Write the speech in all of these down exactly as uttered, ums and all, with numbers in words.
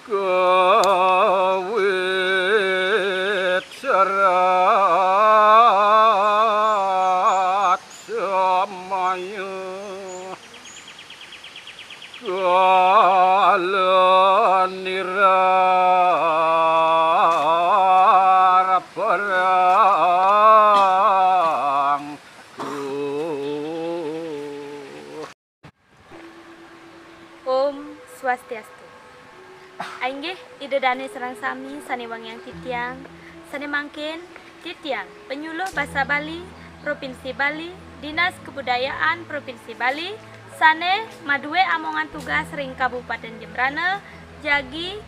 Kawit serat samaya kala nirar perang. Om Swastiastu. Ainggih Ida Dane sareng sami sane wangiang titiang, sane mangkin titiang penyuluh basa Bali Provinsi Bali, Dinas Kebudayaan Provinsi Bali, sane madue amongan tugas ring Kabupaten Jembrana, jagi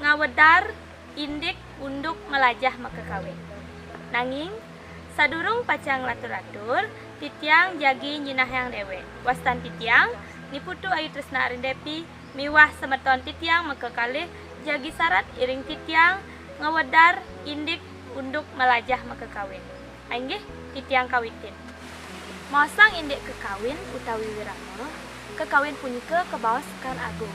ngawedar indik unduk melajah makakawin. Nanging sadurung pacang latur-atur, titiang jagi nyinahang dewek. Wastan titiang Ni Putu Ayu Tresna Arindepi miwah semeton titiang makakalih jagi sarat iring titiang ngawedar indik unduk melajah makakawin. Ainggih, titiang kawitin. Maosang indik kekawin utawi wirama, kekawin punika kabaos sekar agung.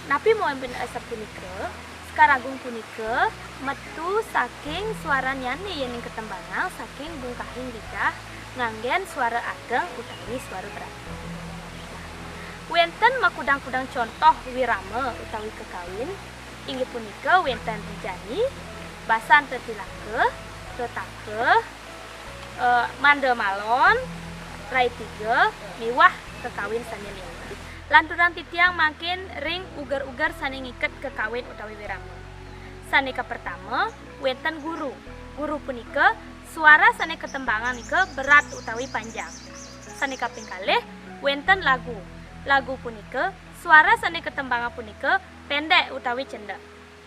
Napi mawon asapunika? Sekar agung punika metu saking swaranyane yening katembangang saking bungkahing lidah nganggen swara ageng utawi swara brata. Wenten makudang-kudang contoh wirama utawi kekawin, inggih punika wenten rijani, basan tetilaka, tetaka, eh, manda malon, rai tiga, miwah kekawin sane lianan. Lanturang titiang mangkin ring uger-uger sane ngiket kekawin utawi wirama. Sane kapertama, wenten guru. Guru punika swara sane katembangang nika berat utawi panjang. Sane kaping kalih, wenten lagu. Lagu punika swara sane katembangang punika pendek utawi cendek.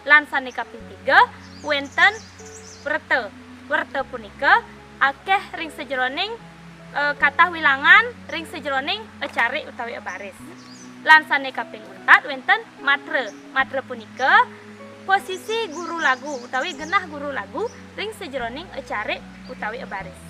Lan sane kaping tiga, wenten werta. Werta punika akeh ring sajeroning, eh, katah wilangan ring sajeroning acarik utawi abaris. Lan sane kaping untat wenten matra. Matra punika posisi guru lagu utawi genah guru lagu ring sajeroning acarik utawi abaris.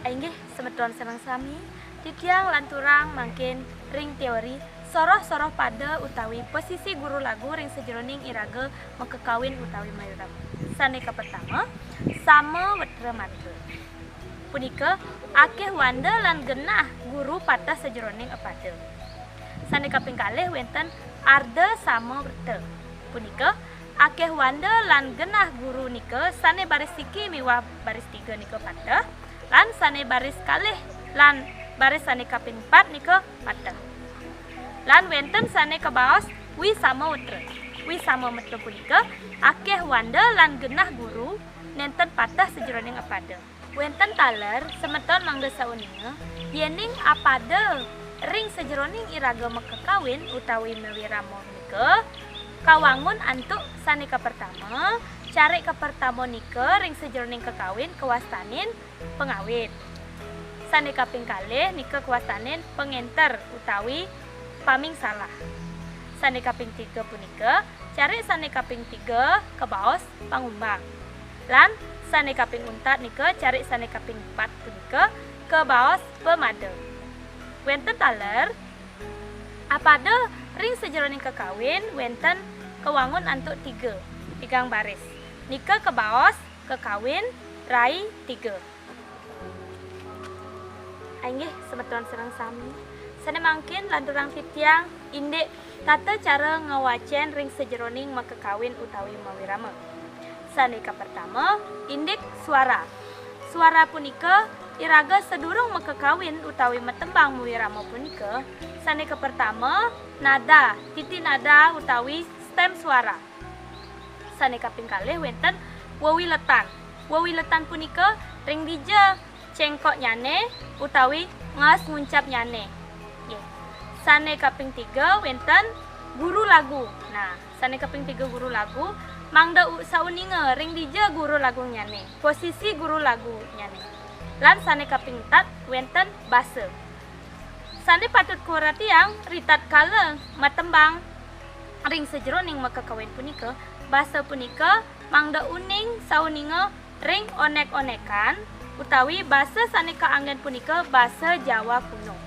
Inggih, semeton sareng sami, titiang lanturang mangkin ring teori soroh-soroh pada utawi posisi guru lagu ring sajeroning iraga makakawin utawi mawirama. Sane kapertama, sama wetra matra. Punika akeh wanda lan genah guru pateh sajeroning apada. Sane kaping kalih wenten arda sama wetra. Punika akeh wanda lan genah guru nika sane baris siki miwah baris tiga nika pateh, lan sane baris kalih lan baris sane kaping pat nika pateh. Lan wenten sane kabaos wisama wetra. Wisama wetra punika akeh wanda lan genah guru nenten pateh sajeroning apada. Wenten taler semeton mangda sauninga, yening apada ring sajeroning iraga makakawin utawi mawirama punika kawangun antuk sane kapertama, carik kapertama nika ring sajeroning kakawin kawastanin pangawit. Sane kaping kalih nika kawastanin pangenter utawi pamingsalah. Sane kaping tiga punika, carik sane kaping tiga kabaos pangumbang. Lan sane kaping untat nika, carik sane kaping pat punika kabaos pamada. Wenten taler, apada ring sajeroning kakawin wenten kawangun antuk tiga, tigang baris. Nika kabaos kakawin rai tiga. Inggih, semeton sareng sami. Sane mangkin lanturang titiang indik tata cara ngwacen ring sajeroning makakawin utawi mawirama. Sane kapertama, indik suara. Suara punika iraga sadurung makakawin utawi matembang mawirama punika, sane kapertama, nada, titi nada utawi stem suara. Sane kaping kalih wenten wewiletan. Wewiletan punika ring dija cengkoknyane utawi ngaos nguncapnyane. Nggih. Sane kaping tiga wenten guru lagu. Nah, sane kaping tiga guru lagu, mangda u-, sauninga ring dija guru lagunyane, posisi guru lagunyane. Lan sane kaping empat wenten basa. Sane patut kawertiang, ritatkala matembang ring sajeroning makakawin punika, basa punika mangda uning sauninga ring onek-onekan utawi basa sane kaanggen punika basa Jawa kuno.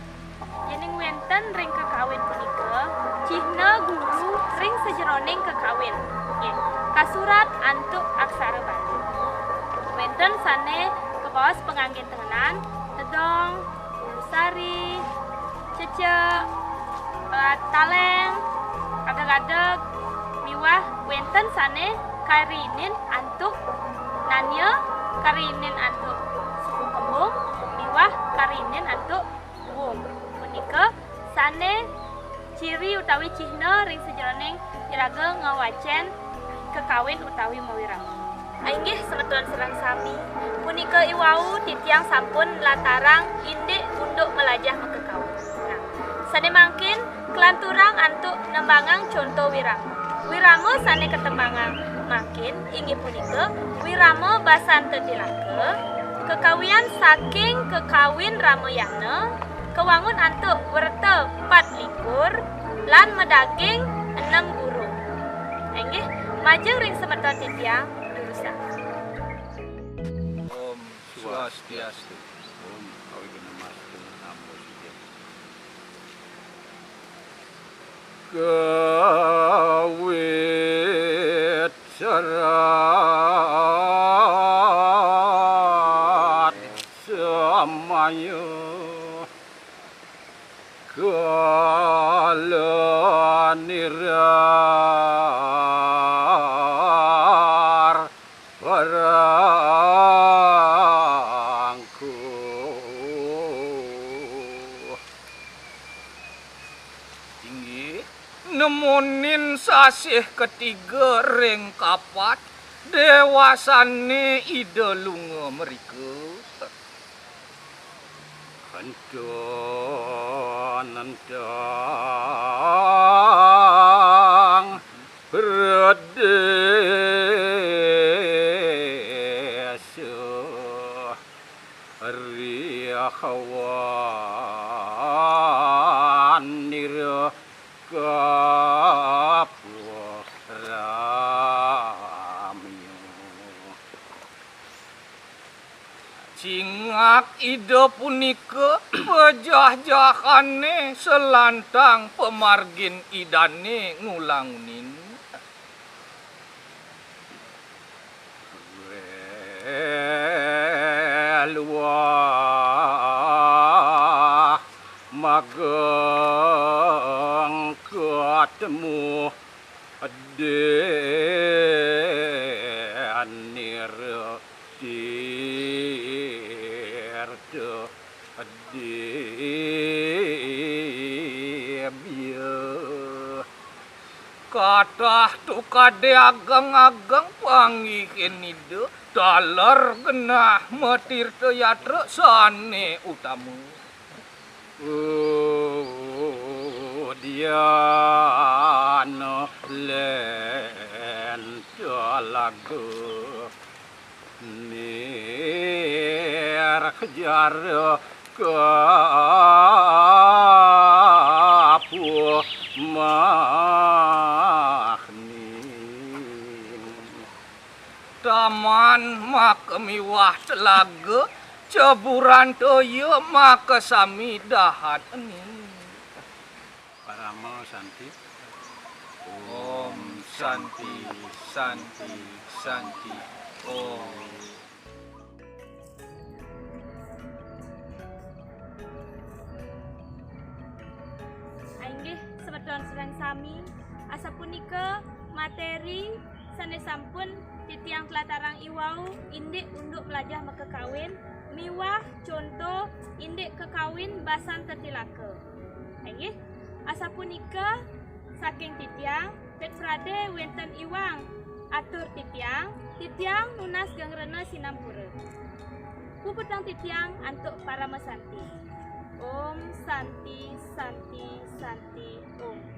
Yening wenten ring kakawin punika, Oning kekawin. Nggih. Kasurat antuk aksara Bali. Wénten sané kabaos panganggé tengenan, tedong, ulusari, cecek, eh, taléng, adeg-adeg, miwah wénten sané kariinin antuk nanya, kariinin antuk suku kembung, miwah kariinin antuk wung. Punika sané ciri utawi cihna ring sajeroning iraga ngwacén kekawin utawi mawirama. Inggih semeton sareng sami, punika iwau titiang sampun nlatarang indik unduk malajah makekawin. Nah, sané mangkin kalanturang antuk nembangang conto wirama. Wirama sané katembangang mangkin inggih punika wirama Basanta Tilaka, kekawian saking kekawin Ramayana, kawangun antuk werta pat likur lan madaging enem burung. Inggih, majeng ring semeton titiang durusang. Om Swastiastu. Om Awighnamastu. Namo Siddham. Kawit serat samaya kala nirar parangku. Inggih, nemonin sasih ketiga ring kapat dewasané Ida lunga mrika. Ento nentang berdesa rihawan nira kapuh ramya. Cingak Ida punika pejahjahané salantang pamargin Idané ngulangunin. Weluah mageng katemu Denir tirta dibya. Katah tukadé ageng-ageng panggihin Ida, taler genah matirta yatra sané utama. Udian lentalaga nirjara kapuh mahning. Taman maka miwah telaga, ceburan toya maka sami dahat ening. Parama Santi. Om Santi, Santi, Santi, Om. Inggih, semeton sareng sami, asapunika materi sané sampun titiang tlatarang iwau indik unduk mlajah makakawin miwah conto indik kakawin Basanta Tilaka. Inggih, asapunika saking titiang, Pit Pradé wénten iwang atur titiang, titiang nunas geng rena sinampura. Puputang titiang antuk parama santi. Om Santi, Santi, Santi, Om.